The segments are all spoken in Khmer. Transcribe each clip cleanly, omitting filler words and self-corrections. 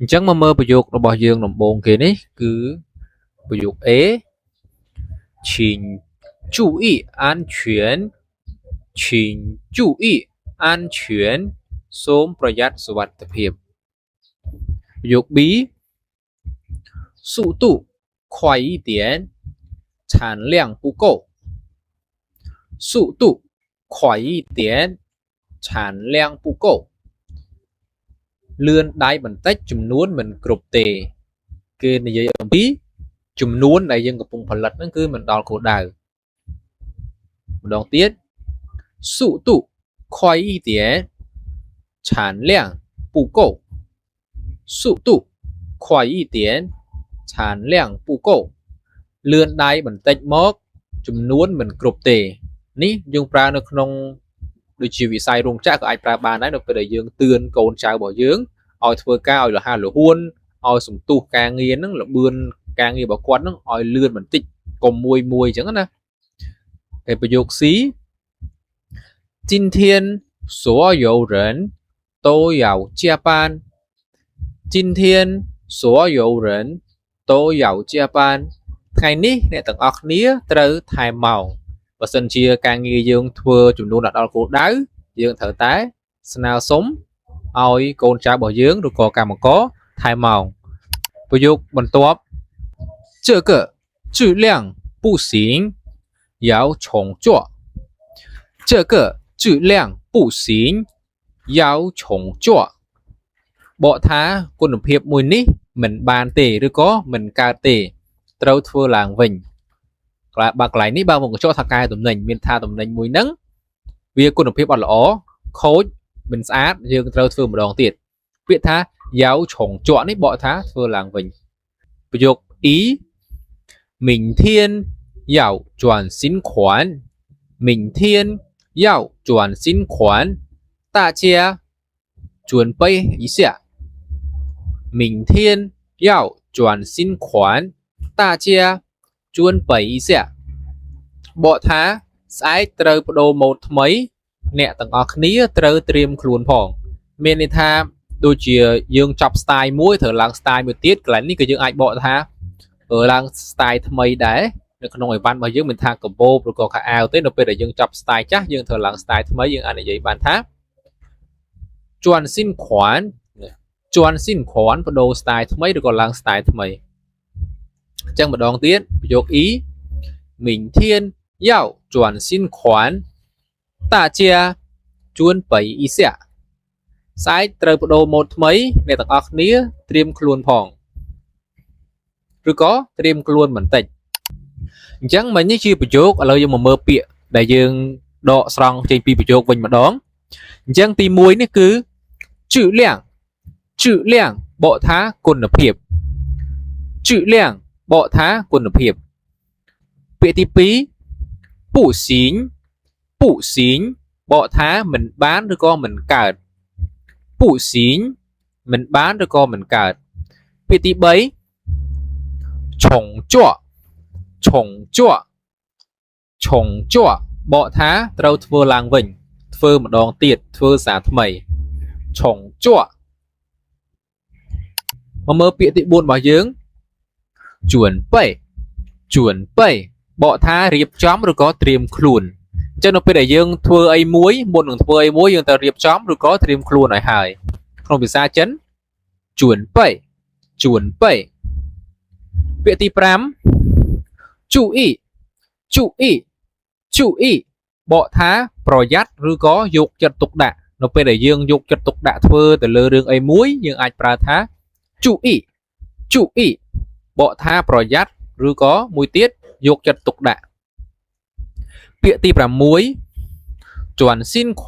អញ្ចឹងមកមើលប្រយោគរបស់យើងដំបូងគេនេះគឺប្រយោគ A 请注意安全请注意安全សូមប្រយ័ត្នសុវត្ថិភាពប្រយោគ B 速度快一点产量不够速度快一点产量不够លឿនដៃបន្តិចចំនួនមិនគ្រប់ទេគេនិយាយអំពីចំនួនដែលយើងកំពុងផលិតហ្នឹងគឺមិនដល់គោលដៅម្ដងទៀត速度快一点产量不够速度快一点产量不够លឿនដៃបន្តិចមកចំនួនមិនគ្រប់ទេនេះយើងប្រើនៅក្នុងដូចជាវិស័យរោងចក្រក៏អាចប្រើបានដែរនៅពេលដែលយើងទឿនកូនចៅរបស់យើងឲ្យធ្វើការឲ្យរហ័សរហួនឲ្យសន្ទុះការងារហ្នឹងលបឿនការងាររបស់គាត់ហ្នឹងឲ្យលឿនបន្តិចកុំមួយមួយអញ្ចឹងណាហើយប្រយោគ C 今天所有人都要加班今天所有人都要加班ថ្ងៃនេះអ្នកទាំងអស់គ្នាត្រូវថែមម៉ោងបើសិនជាការងារយើងធ្វើចំនួនដល់គោលដៅយើងត្រូវតែស្នើសុំឲ្យកូនចៅរបស់យើងឬក៏កម្មករថែមម៉ោងប្រយោគបន្ទាប់这个质量不行要重做这个质量不行要重做បកថាគុណភាពមួយនេះមិនបានទេឬក៏មិនកើតទេត្រូវធ្វើឡើងវិញក្លាបើកន្លែងនេះបើមកកញ្ចក់ថាកែតំណែងមានថាតំណែងមួយហ្នឹងវាគុណភាពអត់ល្អខូចមិនស្អាតយើងត្រូវធ្វើម្ដងទៀតពាក្យថា要重做នេះបកថាធ្វើឡើងវិញប្រយោគ E 明天要转新款明天要转新款大家准备一下明天要转新款大家准备一下បកថាស្អែកត្រូវប្ដូរម៉ូដថ្មី អ្នកទាំងអស់គ្នាត្រូវត្រៀមខ្លួនផង មានន័យថាដូចជាយើងចប់ style មួយត្រូវឡើង style មួយទៀតកន្លែងនេះក៏យើងអាចបកថាឡើង style ថ្មីដែរនៅក្នុងអីវ៉ាន់របស់យើងមិនថាកាបូបឬក៏ខោអាវទេនៅពេលដែលយើងចប់ style ចាស់យើងត្រូវឡើង style ថ្មីយើងអាចនិយាយបានថា转新款转新款ប្ដូរ style ថ្មីឬក៏ឡើង style ថ្មីអញ្ចឹងម្ដងទៀតប្រយោគ E 明天要转新款大家准备一下ស្អែកត្រូវប្ដូរម៉ូដថ្មីអ្នកទាំងអស់គ្នាត្រៀមខ្លួនផងឬក៏ត្រៀមខ្លួនបន្តិចអញ្ចឹងមិញនេះជាប្រយោគឥឡូវយើងមកមើលពាក្យដែលយើងដកស្រង់ចេញពីប្រយោគវិញម្ដងអញ្ចឹងទី1នេះគឺ质量质量បកថាគុណភាព质量បកថាគុណភាពពាក្យទី2不行不行បកថាមិនបានឬក៏មិនកើត不行មិនបានឬក៏មិនកើតពាក្យទី3重做重做重做បកថាត្រូវធ្វើឡើងវិញធ្វើម្ដងទៀតធ្វើសារថ្មី重做មកមើលពាក្យទី4របស់យើង准备准备បកថារៀបចំឬក៏ត្រៀមខ្លួនអញ្ចឹងនៅពេលដែលយើងធ្វើអីមួយមុននឹងធ្វើអីមួយយើងត្រូវរៀបចំឬក៏ត្រៀមខ្លួនឲ្យហើយក្នុងភាសាចិន准备准备ពាក្យទី5注意注意注意បកថាប្រយ័ត្នឬក៏យកចិត្តទុកដាក់នៅពេលដែលយើងយកចិត្តទុកដាក់ធ្វើទៅលើរឿងអីមួយយើងអាចប្រើថា注意注意បកថាប្រយ័ត្នឬក៏មួយទៀតយកចិត្តទុកដាក់ពាក្យទី6转新款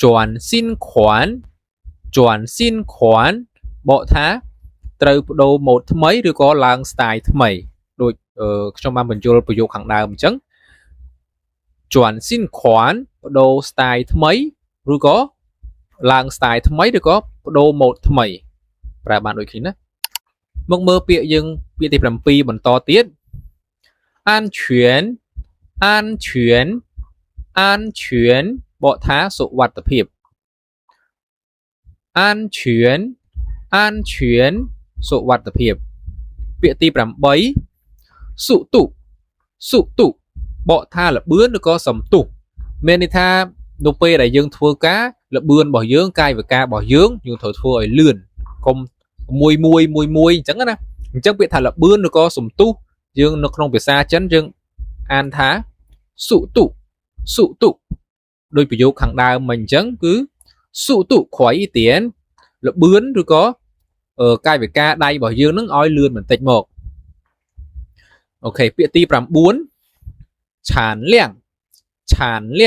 转新款转新款បកថាត្រូវប្ដូរម៉ូដថ្មីឬក៏ឡើង style ថ្មីដូចខ្ញុំបានបញ្យល់ប្រយោគខាងដើមអញ្ចឹង转新款ប្ដូរ style ថ្មីឬក៏ឡើង style ថ្មីឬក៏ប្ដូរម៉ូដថ្មីប្រើបានដូចគ្នាណាមកមើលពាក្យយើងពាក្យទី7បន្តទៀត安全安全安全បកថាសុវត្ថិភាព安全安全 សុវត្ថិភាព ពាក្យទី8 速度 速度 បកថាល្បឿនឬក៏សំទុះមានន័យថានៅពេលដែលយើងធ្វើការល្បឿនរបស់យើងកាយវិការរបស់យើងយើងត្រូវធ្វើឲ្យលឿនកុំមួយមួយមួយមួយអញ្ចឹងណាអញ្ចឹងពាក្យថាល្បឿនឬក៏សំទុះយើងនៅក្នុងភាសាចិនយើងអានថា 速度 速度 ដោយប្រយោគខាងដើមមកអញ្ចឹងគឺ 速度快一点 ល្បឿនឬក៏កាយវិការដៃរបស់យើងនឹងឲ្យលឿនបន្តិចមក OK ពាក្យទី9 产量 产量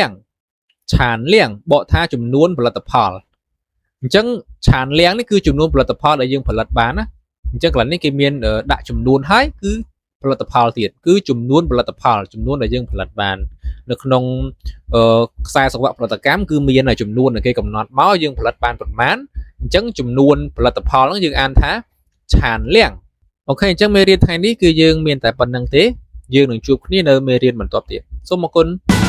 产量 បកថាចំនួនផលិតផលអញ្ចឹង 产量 នេះគឺចំនួនផលិតផលដែលយើងផលិតបានណាអញ្ចឹងកន្លែងនេះគេមានដាក់ចំនួនហើយគឺផលិតផលទៀតគឺចំនួនផលិតផលចំនួនដែលយើងផលិតបាននៅក្នុងខ្សែសង្វាក់ផលិតកម្មគឺមានចំនួនដែលគេកំណត់មកយើងផលិតបានប្រមាណអញ្ចឹងចំនួនផលិតផលហ្នឹងយើងអានថា 产量 OK អញ្ចឹងមេរៀនថ្ងៃនេះគឺយើងមានតែប៉ុណ្ណឹងទេយើងនឹងជួបគ្នានៅមេរៀនបន្ទាប់ទៀតសូមអរគុណ។